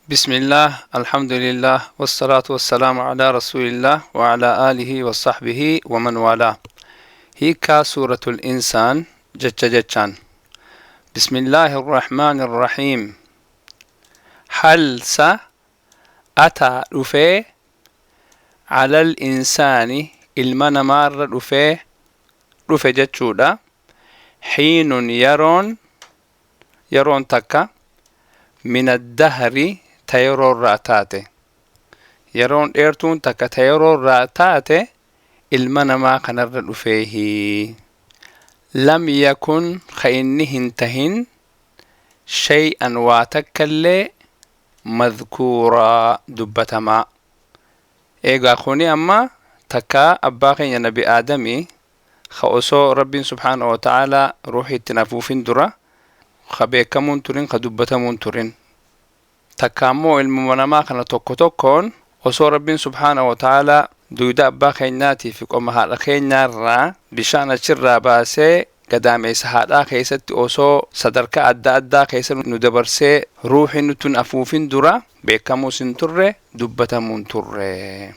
بسم الله، الحمد لله، والصلاة والسلام على رسول الله وعلى آله وصحبه ومن والاه. Hiikkaa سورة الإنسان jecha jechaan. بسم الله الرحمن الرحيم. هل س أتى dhufee، على الإنسان ilma namaarra dhufee dhufe jechuudha، حين yeroon, yeroon takka، من الدهر ta yeroorraa taate, yeroon dheertuun takka ta yeroorraa taate ilma namaa kanarra dhufeehi، لم يكن ka inni hin tahin، شيئا waa takkallee، مذكورا dubbatamaa. Eegaa kuni amma takka abbaa keenya Nabi Aadamii ka osoo Rabbiin سبحانه وتعالى ruuxii ittiin afuufin dura ka beekamuun turin, ka dubbatamuun turin. Takka ammoo ilmuma namaa kana tokko tokkoon osoo Rabbiin سبحانه وتعالى duyda abbaa keenyaatii fi qoma haadha keenyaarraa bishaan achirraa baasee gadaameessa haadhaa keessatti osoo sadarkaa adda addaa keessa nu dabarsee ruuxii nutun afuufin dura beekamuus hin turre, dubbatamuun turre.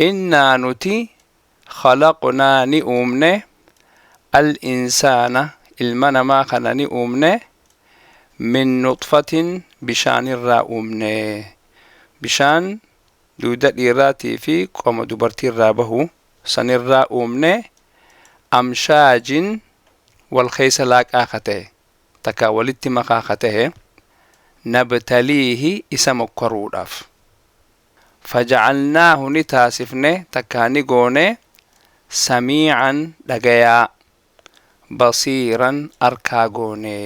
إنا nuti، خلقنا ni uumne، الإنسان ilma namaa kana ni uumne، من نطفة bishaanirraa uumne, bishaan duyda dhiiraatii fi qoma dubartiirraa bahu sanirraa uumne، أمشاج wal keessa laaqaa ka ta'e, takka walitti makaa ka ta'e، نبتليه isa mokkoruudhaaf، فجعلناه ni taasifne, takkaa ni goone، سميعا dhagayaa، بصيرا arkaa goone,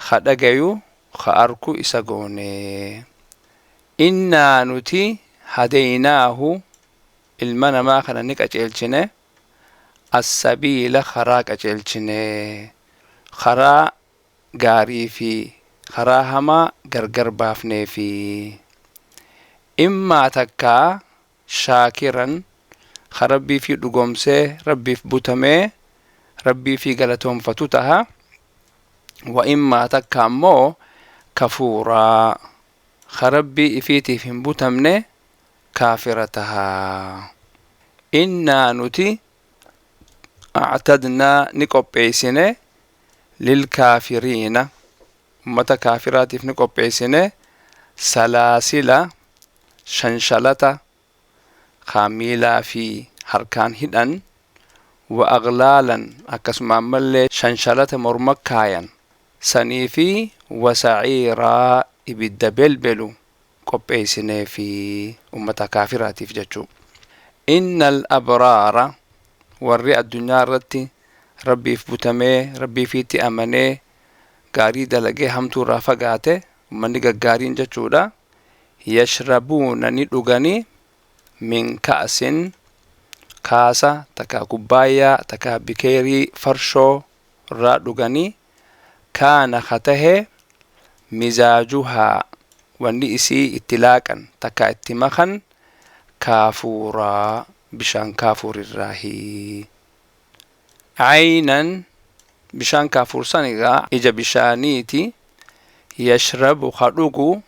ka dhagayu ka arku isa goone. إنا nuti، هديناه ilma namaa kana ni qaceelchine، السبيل karaa qaceelchine, karaa gaarii fi karaa hamaa gargar baafnee fi، إما takkaa شاكرا ka Rabbii fi dhugoomsee Rabbiif butamee Rabbii fi galatoonfatu taha، وإما takka ammoo كفورا ka Rabbii ifiitiif hin butamne kaafira taha. إنا nuti، أعتدنا ni qopheessine، للكافرين ummata kaafiraatiif ni qopheessine، سلاسل shanshalata kaa miilaa fi harkaan hidhan، وأغلالا akkasuma ammallee shanshalata morma kaayan sanii fi، وسعيرا ibidda belbelu qopheessinee fi ummata kaafiraatiif jechuu. إن الأبرار warri addunyaa irratti Rabbiif butamee Rabbiifiitti amanee gaarii dalagee hamtuu irraa fagaate, ummanni gaggaariin jechuudha، يشربون ni dhuganii، من كأس kaasa takka kubbaayyaa takka bikeerii farshoo irraa dhuganii، كان ka tahe، مزاجها wanni isii itti laaqan takka itti makan، كافورا bishaan kaafuurirraahi. عينا bishaan kaafuur san egaa ija bishaaniiti، يشرب ka dhugu،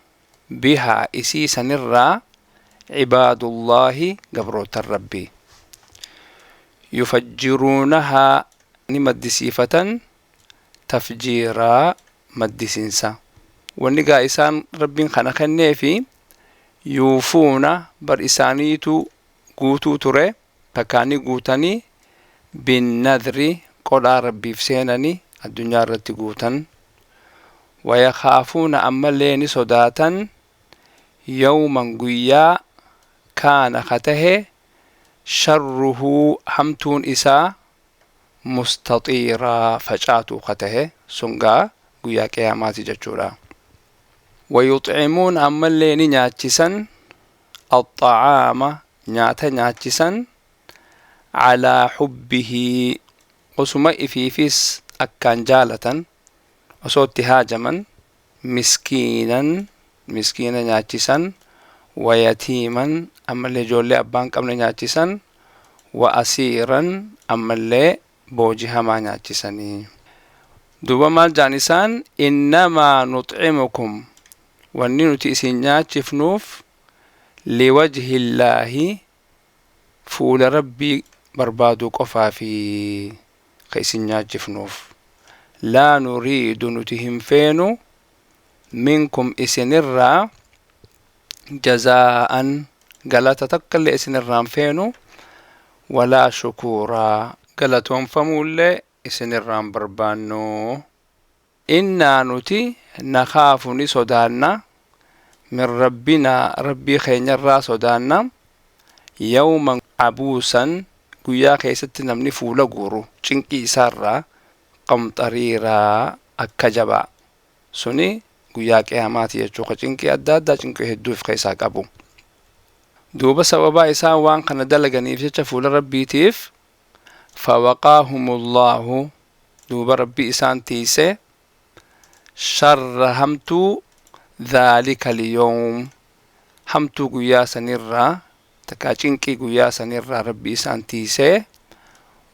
بها isii sanirraa، عباد الله gabrootan Rabbii، يفجرونها ni maddisiifatan، تفجيرا maddisiinsa. Wanni gaa isaan Rabbiin kana kenneefi، يوفون bar isaaniitu guutuu ture, takkaanii guutanii، بالنذر qodhaa Rabbiif seenanii addunyaa irratti guutan، ويخافون ammallee ni sodaatan، يوما guyyaa، كان ka tahe، شره hamtuun isaa، مستطيرا facaatuu ka tahe, sun gaa guyyaa qiyaamaati jechuudha. ويطعمون ammallee ni nyaachisan، الطعام nyaata nyaachisan، على حبه osuma ifiifis akkaan jaalatan osoo itti haajaman، مسكينا miskiina nyaachisan، ويتيما ammallee ijoollee abbaan qabne nyaachisan، وأسيرا ammallee boojihamaa nyaachisanii. Duuba maal jaan isaan? إنما نطعمكم Wanni nuti isin nyaachifnuuf liwajhillaahi, fuula Rabbii barbaaduu qofaa fi ka isin nyaachifnuuf. Laa nuriidu, nuti hin feenu, minkum, isinirraa, jazaa'an, galata takka illee isinirraa hin feenu, walaa shukuuraa, galatoonfamuullee isinirraa hin barbaannu. Innaa nuti nakhaafu, ni sodaanna, min rabbinaa, Rabbii keenyarraa sodaanna, yawman abuusan, guyyaa keessatti namni fuula guuru cinqii isaarraa, qamxariiraa, akka jabaa. Suni guyyaa qiyaamaati jechuu, ka cinqii adda addaa, cinqii hedduu of keessaa qabu. Duuba sababaa isaan waan kana dalaganiif jecha fuula Rabbiitiif, fawaqaahumullaahu, duuba Rabbi isaan tiise, sharra, hamtuu, dhaalika liyawm, hamtuu guyyaa sanirraa, takkaa cinqii guyyaa sanirraa Rabbi isaan tiisee,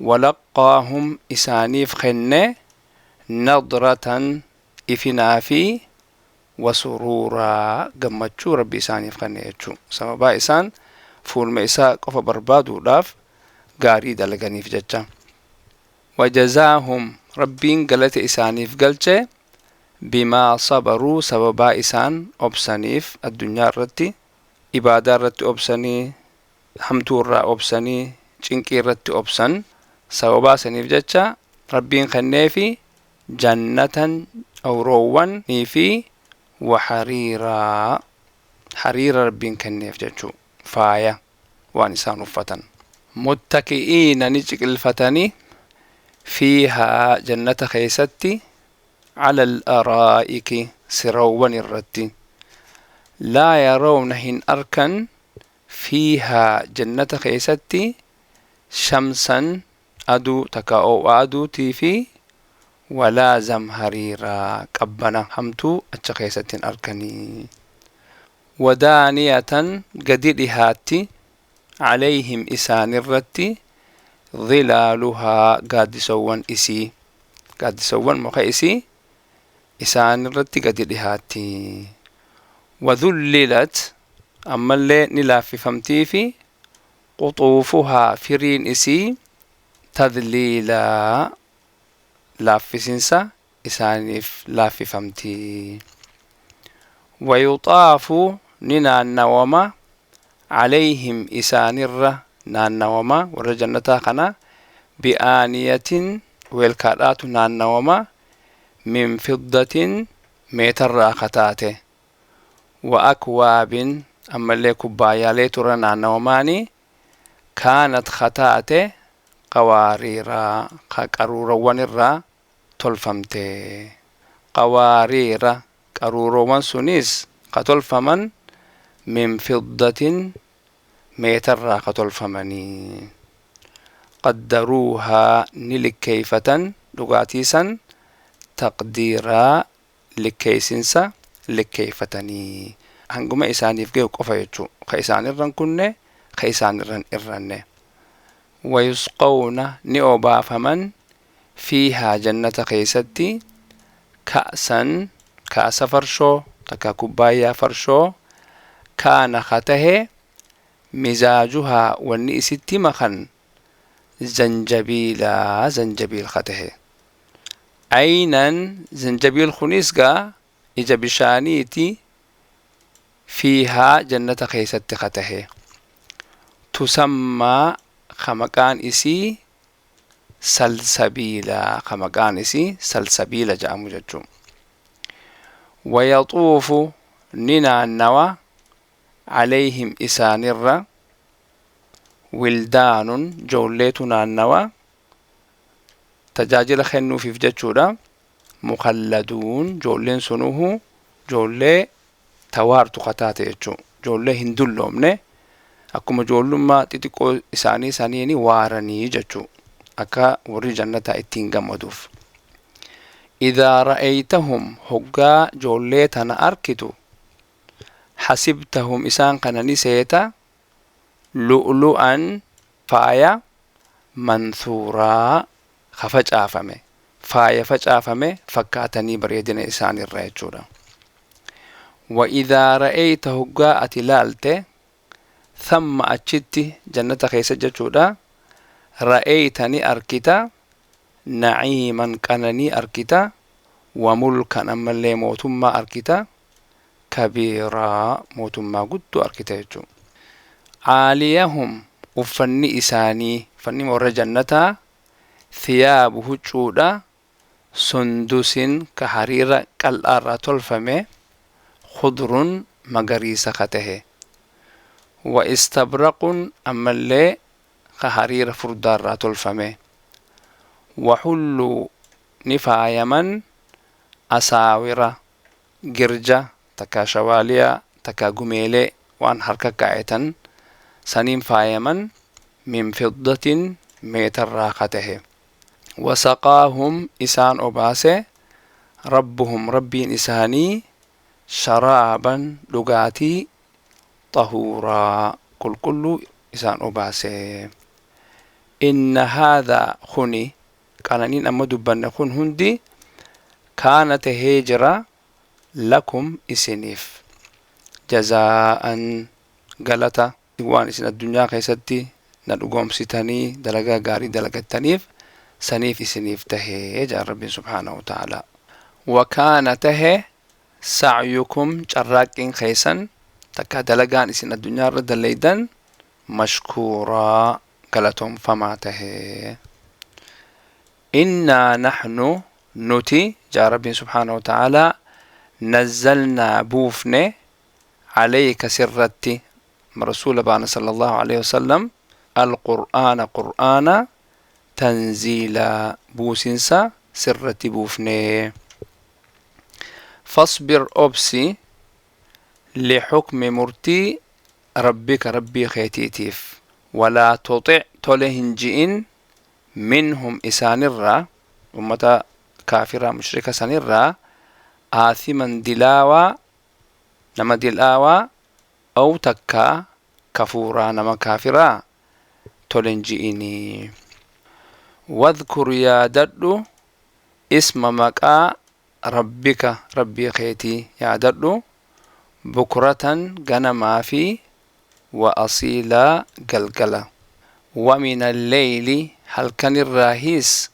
walaqqaahum, isaaniif kenne, nadratan, ifinaa fi wasuruuraa, gammachuu Rabbi isaaniif kenne jechuu, sababaa isaan fuulma isaa qofa barbaaduudhaaf gaarii dalaganiif jecha. Wajazaahum, Rabbiin galata isaaniif galche, bimaa sabaruu, sababaa isaan obsaniif, addunyaa irratti ibaadaa irratti obsanii, hamtuu irraa obsanii, cinqii irratti obsan, sababaa saniif jecha Rabbiin kenneefi jannatan, awroowwanii fi waxariiraa, hariira Rabbiin kenneef jechuu, faaya waan isaan uffatan. Muttaki'iina, ni ciqilfatanii, fiihaa, jannata keessatti, cala al-araa'iki, siroowwan irratti. Laa yarawna, hin arkan, fiihaa, jannata keessatti, shamsan, aduu takka oo'a aduutii fi walaa zamhariiraa, qabbana hamtuu acha keessatti hin arkanii. Wadaaniyatan, gadi dhihaatti, calayhim, isaanirratti, dhilaaluhaa, gaaddisowwan isii, gaaddisowwan muka isii isaanirratti gadi dhihaatti. Wadhullilat, ammallee ni laaffifamtii fi, quxuufuhaa, firiin isii, tadliilaa, laaffisinsa isaaniif laaffifamti. Wayuxaafu, ni naannawama, calayhim, isaanirra naannawama, warra jannataa kana, bi'aaniyatin, weelkaadhaatu naannawama, min fiddatin, meetarraa kataate, wa akwaabin, ammallee kubbaayaaleetu irra naannawamaani, kaanat, kataate, qawaariiraa, ka qaruurawwan irraa tolfamte. Qawaariira, qaruurawwan sunis ka tolfaman, min fiddatin, meetarraa ka tolfamanii. Qaddaruuhaa, ni likkeeyfatan dhugaatii san, taqdiiraa, likkeeysinsa likkeeyfatanii, hanguma isaaniif gahu qofa jechuu, ka isaanirran kunne, ka isaanirran irranne. Wayusqawna, ni obaafaman, fiihaa, jannata keessatti, ka'san, kaasa farshoo takka kubbaayyaa farshoo, kaana, ka tahe, mizaajuhaa, wanni isitti makan, zanjabiilaa, zanjabiil ka tahe. Aynan, zanjabiil kunis gaa ija bishaaniiti, fiihaa, jannata keessatti ka tahe, tusammaa, ka maqaan isii salsabiila, ka maqaan isii salsabiila jedhamu jechuu. Wayaxuufu, ni naannawa, calayhim, isaanirra, wildaanun, joolleetu naannawa tajaajila kennuufiif jechuudha, mukalladuun, joolleen sunuhu joollee tawaartu kataate jechuu, joollee hin dulloomne, akkuma joollummaa xixiqqoo isaanii saniini waaranii jechuu, akka warri jannataa ittiin gammaduuf. Idaa ra'aytahum, hoggaa joollee tana arkitu, xasibtahum, isaan kana ni seeta, lu'lu'an, faaya, mansuuraa, ka facaafame, faaya facaafame fakkaatanii bareedina isaanirra jechuudha. Wa idhaa ra'ayta, hoggaa ati laalte, thamma, achitti jannata keessa jechuudha, ra'ayta, ni arkita, naciiman, qananii arkita, wa mulkan, ammallee mootummaa arkita, kabiiraa, mootummaa guddoo arkita jechuu. Caaliyahum, uffanni isaanii, uffanni warra jannataa, thiyaabu, huccuudha, sundusin, ka hariira qal'aarraa tolfame, khudrun, magariisa ka tahe, wa istabraqun, ammallee ka hariira furdaarraa tolfame, wa hulluu, ni faayaman, asaawira, girja takkaa shawaaliyaa takkaa gumeelee waan harka kaa'etan saniin faayaman, min fiddatin, meetarraa ka tahe. Wasaqaahum, isaan obaase, rabbuhum, rabbiin isaanii, sharaaban, dhugaatii, xahuuraa, qulqulluu isaan obaase. Inna haadhaa, kuni qananiin amma dubbanne kun hundi, kaana, tahee jira, lakum, isiniif, jazaa'an, galata waan isin addunyaa keessatti na dhugoomsitanii dalagaa gaarii dalagattaniif saniif isiniif tahee jaa Rabbiin subhaanahu wa ta'aalaa. Wakaana, tahe, sacyukum, carraaqqiin keessan takka dalagaan isin addunyaa irra dallaydan, mashkuuraa, galatoomfamaa tahee. Innaa naxnu, nuti jaa Rabbiin subhaanahu wa ta'aalaa, nazzalnaa, buufne, calayka, sirratti, rasuula baana sallallahu alaihi wasallam, alqur'aana, qur'aana, tanziilaa, buusinsa sirratti buufne. Fasbir, obsi, lixukmi, murtii, rabbika, rabbii keetiitiif, walaa tuxic, tole hin ji'in, minhum, isaanirraa, ummata kaafiraa mushrika sanirraa, aathiman, dilaawaa, nama dilaawaa, aw takkaa kafuuraa, nama kaafiraa tole hin ji'inii. Wadhkur, yaadadhu, isma, maqaa, rabbika, rabbii keetii yaadadhu, bukratan, ganamaa fi, wa asiilaa, galgala. Wa min alleyli, halkanirraahiis,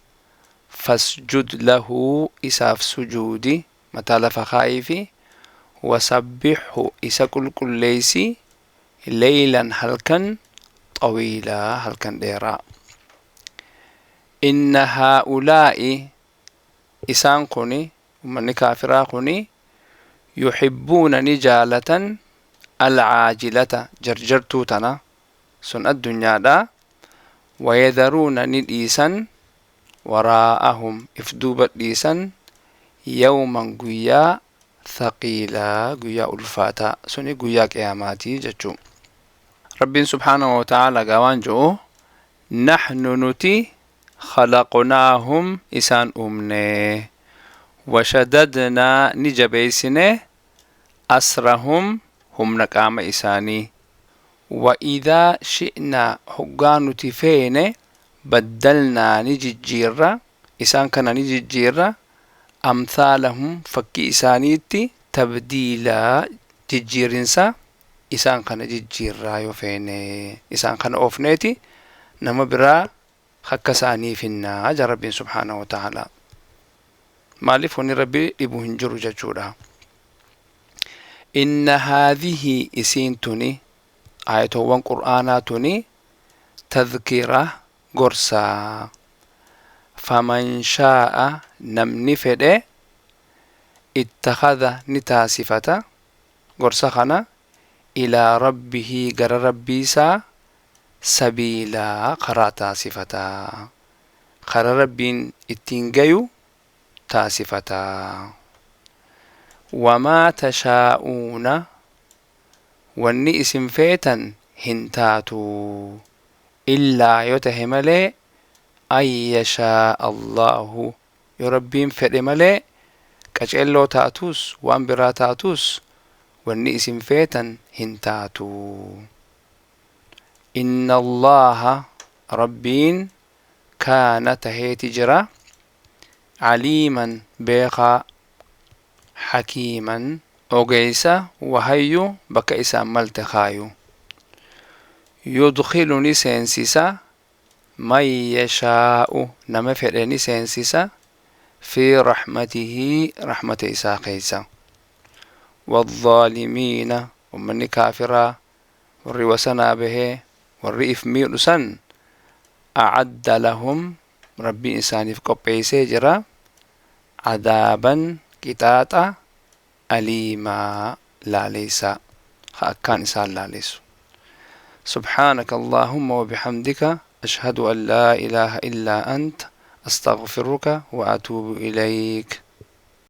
fasjud lahu, isaaf sujuudi, mataa lafa kaa'iifi, wasabbixhu, isa qulqulleeysi, leylan, halkan, xawiilaa, halkan dheeraa. Inna haa'ulaa'i, isaan kuni, ummanni kaafiraa kuni, yuhibbuuna, ni jaalatan, alcaajilata, jarjartuu tana sun addunyaadha, wayadharuuna, ni dhiisan, waraa'ahum, if duuba dhiisan, yawman, guyyaa, thaqiilaa, guyyaa ulfaataa, suni guyyaa qiyaamaatii jechuu. Rabbiin subhaanahu wa ta'aala gaa waan jedhu: naxnu, nuti, khalaqnaahum, isaan uumne, washadadnaa, ni jabeeysine, asrahum, humna qaama isaanii, wa idaa shi'naa, hoggaa nuti feene, baddalnaa, ni jijjiirra, isaan kana ni jijjiirra, amthaalahum, fakkii isaaniitti, tabdiilaa, jijjiirinsa isaan kana jijjiirraa. Yoo feene isaan kana oofneeti nama biraa akka isaanii finnaa ja Rabbiin subhaanahu wa ta'aalaa. Maaliif? Wanni Rabbi dhibu hin jiru jechuudha. Inna haadhihi, isiin tuni, ayatoowwan qur'aanaa tuni, tadhkira, gorsaa, faman shaa'a, namni fedhe, ittakhadha, ni taasifata gorsa kana, ilaa rabbihii, gara rabbii isaa, sabiilaa, karaa taasifata, karaa rabbiin ittiin gayu taasifata. Wamaa tashaa'uuna, wanni isin feetan hin taatu, illaa, yoo tahe malee, an yashaa'a Allaahu, yoo rabbiin fedhe malee, qaceelloo taatus waan biraa taatus wanni isin feetan hin taatu. Inna Allaaha, rabbiin, kaana, taheeti jira, caliiman, beekaa, hakiiman. Ogeeysa wahayyu bakka isaan malte kaayu. Yudkilu ni seensisa, man yashaa'u nama fedhe ni seensisa, fi raxmatihi raxmata isaa keeysa. Waaalimiina ummanni kaafiraa warri wasanaa bahee warri if miidhu san acadda lahum rabbiin isaaniif qopheeysee jira cadaaban qixaaxa aliimaa laaleysaa ha akkaan isaan laaleysu. سبحانك اللهم وبحمدك أشهد أن لا إله إلا أنت أستغفرك وأتوب إليك.